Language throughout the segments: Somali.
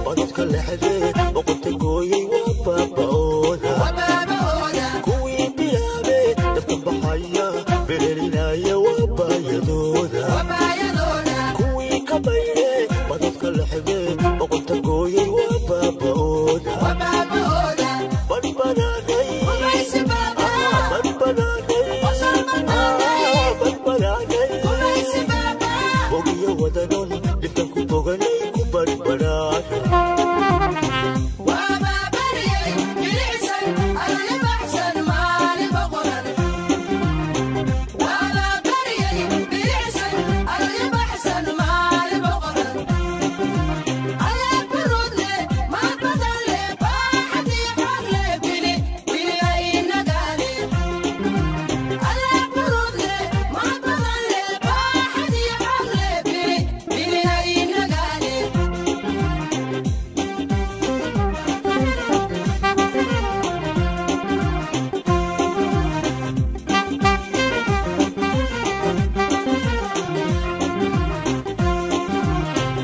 Badadka lexdee boqorta gooyey waa baaba'ooda. Kuwii bilaabee dabka baxaya bereerinaya waa baayadooda. Kuwii ka baydhee badadka lexdee boqorta gooyey waa baaba'ooda. Badbadaaday, badbadaaday, badbadaaday. Bogiyo wadanon dhibkan ku boganay ku badbadaaday.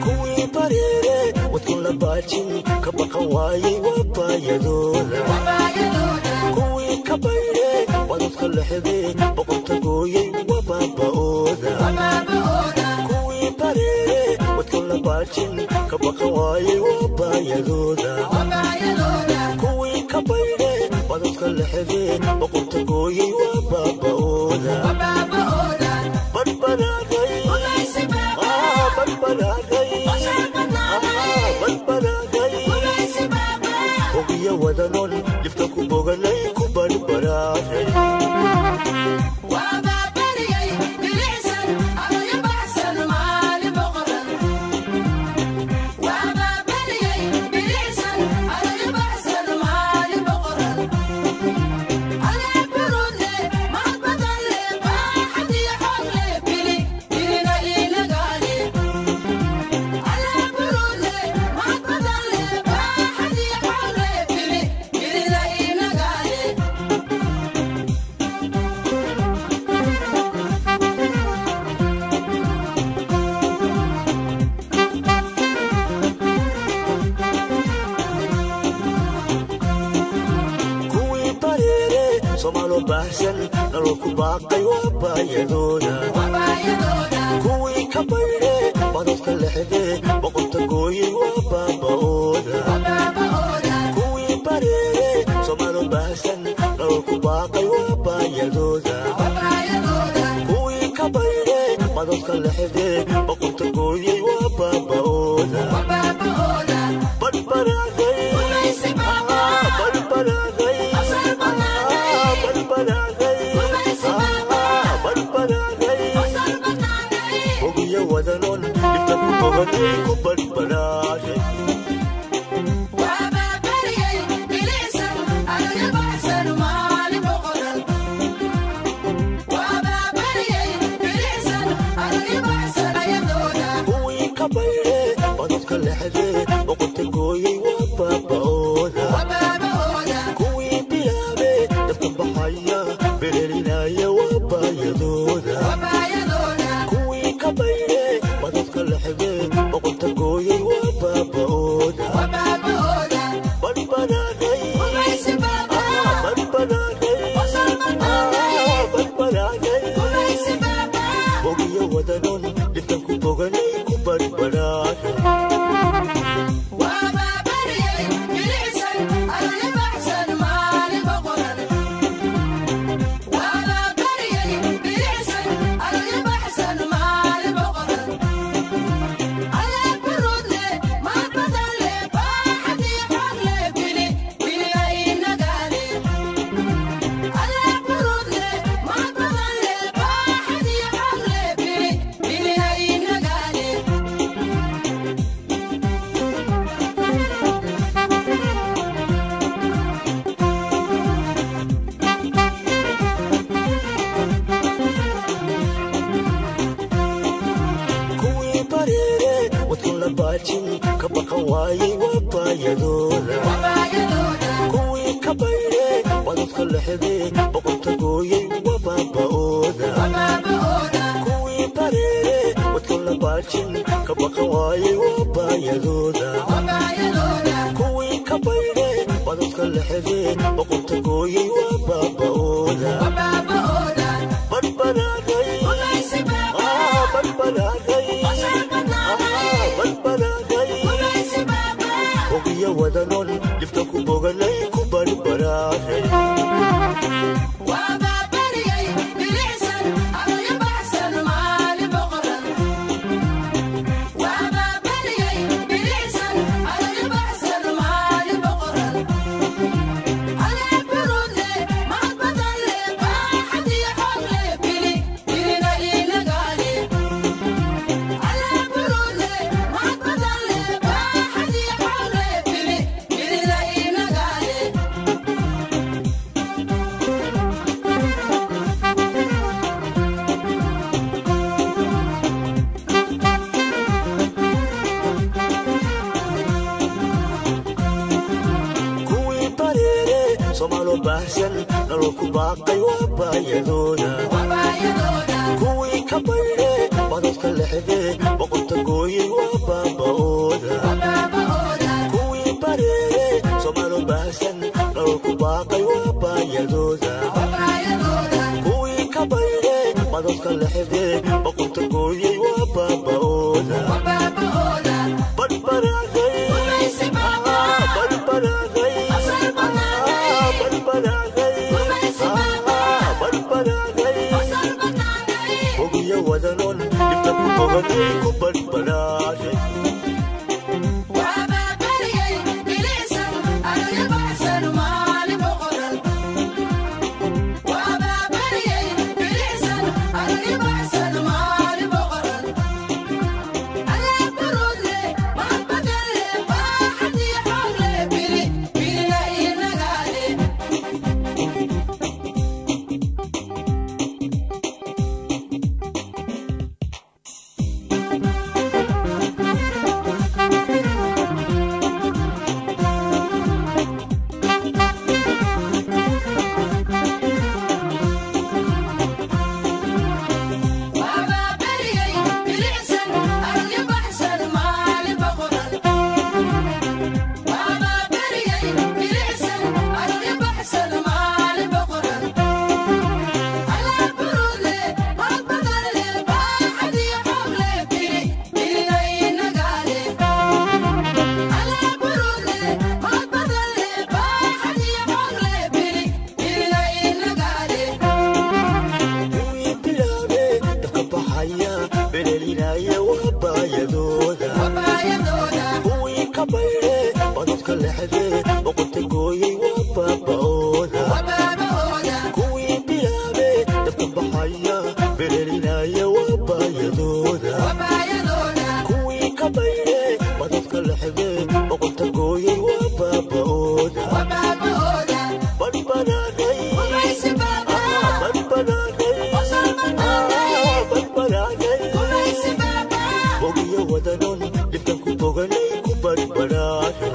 Kuwii bareere wadkun la baajin ka baqan waayey waa baayadooda. Kuwii ka baydhee badadka lexdee boqorta gooyey waa baaba'ooda. Kuwii bareere wadkun la baajin ka baqan waayey waa baayadooda. Kuwii ka baydhee badadka lexdee boqorta gooyey waa baaba'ooda. Badbadaaday, badbadaaday, badbadaaday. Bogiyo wadanon dhibka ku boganay ku badbadaaday. Kuwii bareere Soomaaloo baahsan nolol ku baaqay waa baayadooda. Kuwii ka baydhee badadka lexdee boqorta gooyey waa baaba'ooda. Kuwii bareere Soomaaloo baahsan nolol ku baaqay waa baayadooda. Kuwii ka baydhee badadka lexdee boqorta gooyey waa baaba'ooda. Badbadaaday, badbadaaday, badbadaaday, badbadaaday. Bogiyo wadanon dhibka ku boganay ku badbadaaday. Kuwii ka baydhee badadka lexdee boqorta gooyey waa baaba'ooda. Kuwii bilaabee dabka baxaya bereerinaya waa baayadooda. Kuwii ka baydhee badadka lexdee boqorta gooyey waa baaba'ooda. Badbadaaday, badbadaaday, badbadaaday. Bogiyo wadanon dhibkan ku boganay ku badbadaaday. Kuwii bareere wadkun la baajin ka baqan waayey waa baayadooda. Kuwii ka baydhee badadka lexdee boqorta gooyey waa baaba'ooda. Kuwii bareere wadkun la baajin ka baqan waayey waa baayadooda. Badadka lexdee boqorta gooyey waa baaba'ooda. Badbanaaday, badbanaaday, badbanaaday. Ogiya wadanon dhibta ku boganay ku barbaraaray. Kuwii bareere Soomaalo baahsan nolol ku baaqay waa baayadooda. Kuwii ka bayre badadka lexdee boqorta gooyey waa baaba'ooda. Kuwii bareere Soomaalo baahsan nolol ku baaqay waa baayadooda. Kuwii ka bayre badadka lexdee boqorta gooyey waa baaba'ooda. Badbanaaday, badbanaaday, badbanaaday, badbanaaday. Ogiya wadanon dhibta ku boganay ku badbanaaday. Kuwii bilaabee dabka baxaya belelinaya waa baayadooda. Kuwii ka bayre badadka lexdee boqorta gooyey waa baaba'ooda. Kuwii bilaabee dabka baxaya belelinaya waa baayadooda. Kuwii ka bayre badadka lexdee boqorta gooyey waa baaba'ooda. Badbanaaday, badbanaaday, badbanaaday. Ogiya wadanon dhibta ku boganay ku badbanaaday.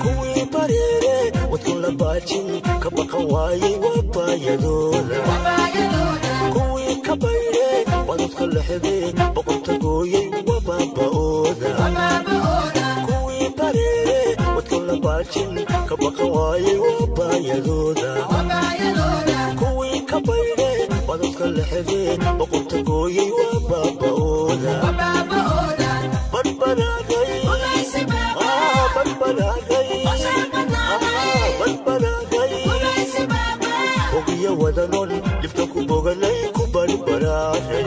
Kuwii bareere wadkun la baajin ka baqan waayey waa baayadooda. Kuwii ka bayre badadka lexdee boqorta gooyey waa baaba'ooda. Kuwii bareere wadkun la baajin ka baqan waayey waa baayadooda. Kuwii ka bayre badadka lexdee boqorta gooyey waa baaba'ooda. Badbanaaday, badbanaaday, badbanaaday. Ogiya wadanon dhibta ku boganay ku barbaraaray.